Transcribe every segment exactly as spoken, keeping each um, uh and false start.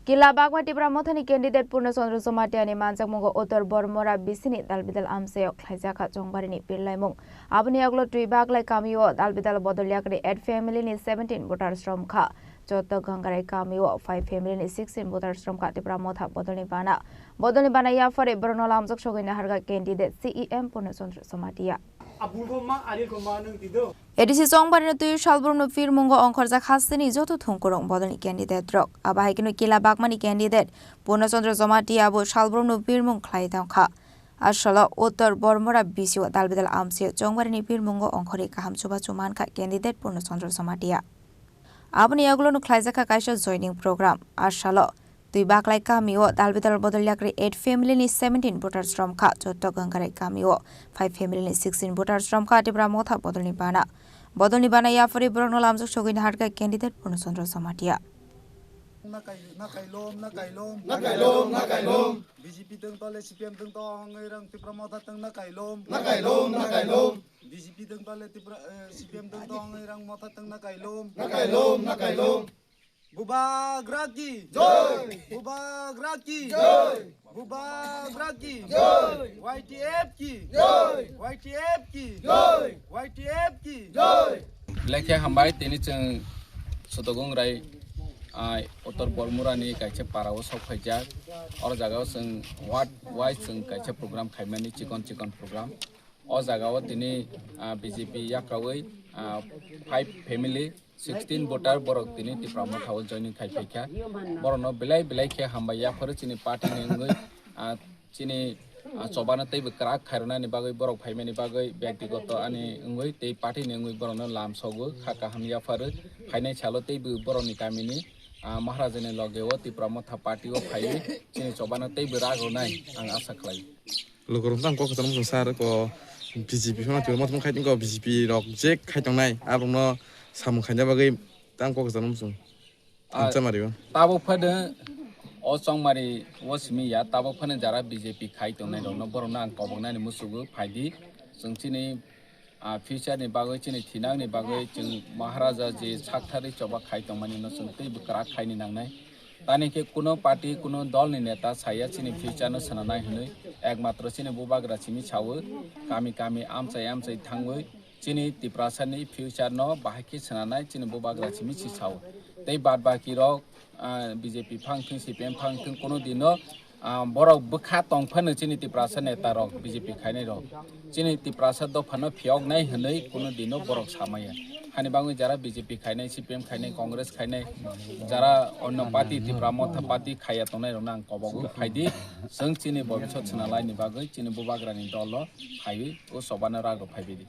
Kila Bagma Tipra Mothani candidate Purno Chandra Jamatia ni manjakmungo Uttor Bormora bisini dalbidal amchaio khlaijakha chongbarini pirlaimung. Aboni yagulo Twi Baglai kamio dalbidal bodol yakri eight family ni seventeen voters romkha. Chotto Gangarai kamio five family ni sixteen voters romkha Tipra Motha bodolni bana. Bodolni bana yaphari borokno lamjak sogwi naharkha candidate C E M Purno Chandra Jamatia. Abulgo ma, alilgo ma, nung tido. A D C chongbarino twi salbrumno pirmungo ongkhorjak hasteni joto thungkurung bodolni candidate rok. Abo hai kheno Kila Bagmani candidate Purno Chandra Jamatia bo salbrumno pirmung khlai tongkha. Asolo Uttor Bormora bisio dalbidal amchaio chongbarini pirmungo ongkhorwi kaham chubachu mankha candidate Purno Chandra Jamatia. Aboni yagulono khlaijakha kaisa joining program. Asalo Twi Baglai kamio dalbidal bodol yakri eight family ni seventeen voters romkha. Chotto Gangarai kamio five family ni sixteen voters romkha Tipra Motha bodolni bana. Bodolni bana yaphari borokno lamjak sogwi naharkha candidate Purno Chandra Jamatia. Nakai, nakailom, nakailom. Nakailom, nakailom. B J P tong tole C P M tong to hongwi rang Tipra Motha tong nakailom. Nakailom, nakailom. B J P tong tole Tipra, eh, C P M tong to hongwi rang Motha tong nakailom. Nakailom, nakailom. Bubagra ki jai. Bubagra ki jai. Bubagra ki jai. Y T F ki jai. Y T F ki jai. Y T F ki jai. Belai khe hambai, tini chwng Sotogung Rai, ah, Uttor Bormura ni kaisa para o sok phaijak. Oro jaga o chwng ward wise chwng kaisa program khaimani, chikon chikon program. O jaga o tini, ah, B J P yakrawi, ah, five family, sixteen voter borok tini Tipra Motha o joining khai phaikha. Borokno belai belai khe hambai yapharo chini party ni wngwi, ah, chini, ah, chobano teibo kwrak khairwnani bagwi borok phaimani bagwi byaktigoto ani wngwi tei party ni wngwi borokno lam sogo kha kaham yapharo phainai salo teibo borokni kamini, ah, Maharaja ni loge o Tipra Motha party o phaiwi chini chobano teibo rak rwnai ang asa khlai. Lukurok tamo kok kwchangma chwng sar ko B J P phano twi motom khai tongo, B J P rok je khai tongnai aborokno samung khaina bagwi tamo kok kwchangma chwng. Ah, ang chamari o. Tabuk phano o chongmari o simi ya, tabuk phano jara B J P khai tongnai rokno borokno ang koboknani musugo phaidi chwng chini, ah, future ni bagwi chini thinangni bagwi chwng Maharaja je saktharwi choba khai tongmani no chwng teibo kwrak khaini nangnai. Tani khe kuno party, kuno dol ni neta saya chini future no swnanai hwnwi, ekmatro chini bubagra simi sawi, kami kami amchai amchai thangwi chini Tiprasa ni future no bahai khe swnanai chini bubagra simi si sawi. Tei bad baki rok, ah, B J P phang thung, C P M phang thung, kuno dino, ah, borok bwkha tong phano chini Tiprasa neta rok B J P khainai rok. Chini Tiprasa dophano phiyoknai hwnwi kuno dino borok samaya. Hani bangwi jara B J P khainai, C P M khainai, Congress khainai, jara onno party, Tipra Motha party khaiya tongnai rokno ang kobok phaidi. Chwng chini bobisot swnalaini bagwi chini bubagrani dolo phaiwi o chobano rak rok phaibaidi.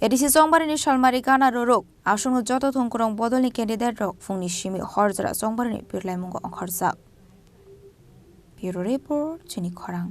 A D C chongbarini salmari gana rorok aswkno joto thungkurung bodolni candidate rok phungni simi hor jora chongbarini pirlaimungo ongkhorjak. Bureau Report, chini khorang.